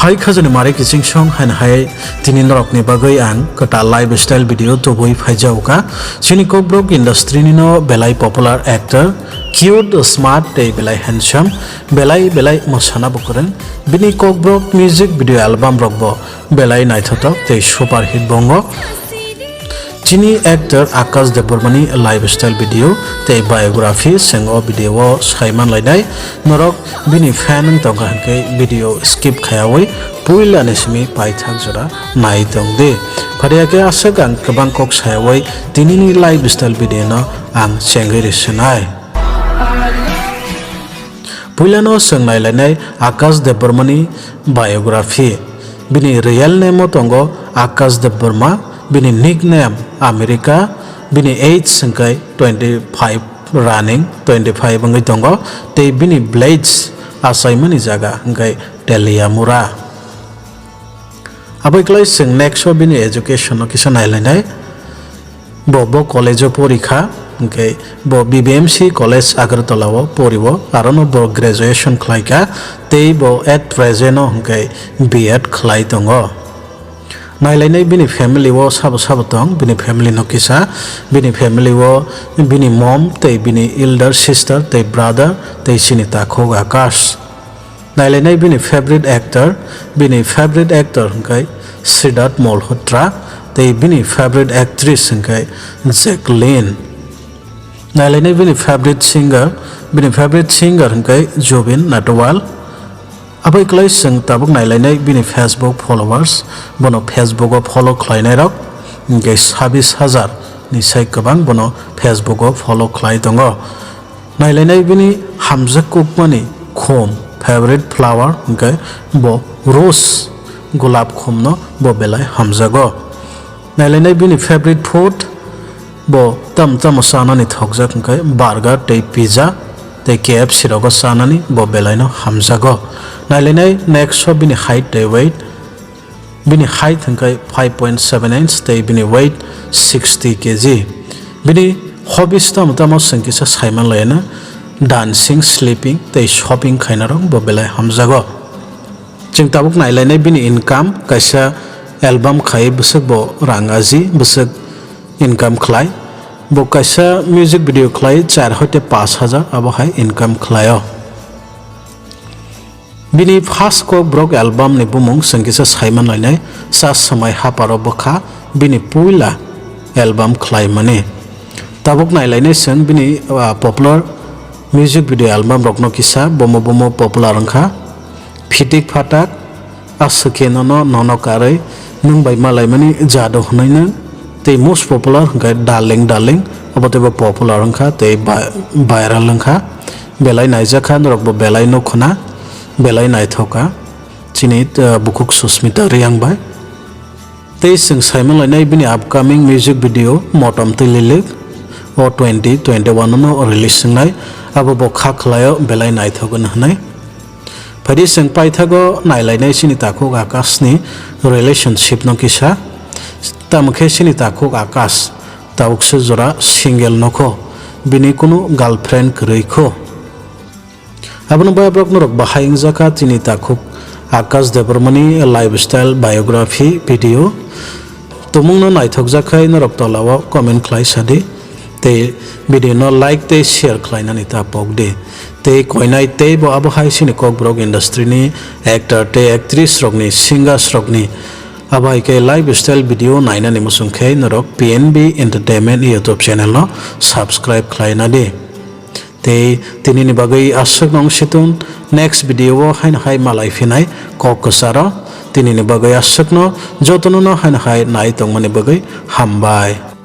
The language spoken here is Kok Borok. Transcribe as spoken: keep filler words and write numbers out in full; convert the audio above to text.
Hai khajani mari kiching song haino hai tini norokni bagwi ang kwtal lifestyle video tubui phaijago kha. Chini Kokborok industry ni no belai popular actor, cute, smart tei belai handsome, belai belai mwsana bo kwrwng. Bini Kokborok music video album rok bo belai naithothok tei super hit bo wngo. Chini actor Akash Debbarmani lifestyle video tei biography chwng o video o saiman lainai. Norok bini fan wng tongkha hwnkhe video skip khayawi puila ni simi paithak jora nai tong di. Phariya khe aswk ang kwbang kok sayawi tinini lifestyle video no ang chengwi rwswnai. Puilano chwng nailainai Akash Debbarmani biography. Bini real name o tongo Akash Debbarma, bini nickname America, bini age hwnkhe twenty five running, twenty five wngwi tongo, tei bini village achaimani jaga hwnkhe Teliamura. Aboni kwlai chwng next o bini education no kisa nailainai. Bo, bo college o pori kha, hwnkhe bo B B M C College Agartala o pori o, arono bo graduation khlai kha, tei bo at present o hwnkhe B Ed khlai tongo. Nailainai bini family o sabo sabo tong, bini family no kisa, bini family o bini mom tei bini elder sister tei brother tei chini takhuk Akash. Nailainai bini favorite actor, bini favorite actor hwnkhe Siddharth Malhotra, tei bini favorite actress hwnkhe Jacqueline. Nailainai bini favorite singer, bini favorite singer hwnkhe Zubeen Nautiyal. Aboni kwlai chwng tabuk nailainai bini Facebook followers, bono Facebook o follow khlainairok hwnkhe sabis hajar ni sai kwbang bono Facebook o follow khlai tongo. Nailainai bini hamjak kukmani khum, favorite flower, hwnkhe bo rose, gulab khumno bo belai hamjago. Nailainai bini favorite food, bo tamo tamo chanani thokjak, hwnkhe burger tei pizza tei K F C rogo chanani bo belaino hamjago. Nailainai next o bini height tei weight. Bini height hwnkhe five point seven inch tei bini weight sixty K G. Bini hobbies tamo tamo chwng kisa saiman laiyana, dancing, sleeping tei shopping khainarok bo belai hamjago. Chwng tabuk nailainai bini income, kaisa album khai bwswk bo rang aji, bwswk income khlai. Bo kaisa music video khlai char hoite pash hajar abo hai income khlaio. Bini first Kokborok album ni bumung chwng kisa saiman lainai, Cha Swmai Haparo Bwkha, bini puila album khlaimani. Tabuk nailainai chwng bini, ah, popular music video album rokno kisa, bomo bomo popular wngkha, Phitik Phatak, Aswk khe nono, nono karwi, Nwng bai malaimani jado hwnwi nwng, tei most popular hwnkhe Darling Darling, obo teibo popular wngkha tei ba-, viral wngkha. Belai naijakha, norokbo belai nukhuna, belai naithokha chini, uh, bukhuk Susmita Reang bai. Tei chwng saiman lainai bini upcoming music video Motom Twi Lilik o twenty twenty-one no release wngnai, abo bo kha khlaio belai naithok wngwi hwnwi. Phaidi chwng paithago nailainai chini takhuk Akash ni relationship no kisa. Tamo khe chini takhuk Akash tabukse jora single nokho, bini kunu girlfriend kwrwi kho. Abono bai borok norok bahai wngjakha chini takhuk Akash Debbarmani lifestyle biography video. Tumungno naithokjak khai norok tolao comment khlai sadi. Tei video no like tei share khlainani ta pok di. Tei koinai teibo abo hai sini Kokborok industry ni actor tei actress rokni, singers rokni abo hai khe lifestyle video nainani muchung khe norok P N B Entertainment YouTube channel no subscribe khlaina di. Tei tinini bagwi aswk nong situng next video o haino hai malai phinai kok kwcharo. Tinini bagwi aswkno jotono no haino hai nai tongmani bagwi hambai.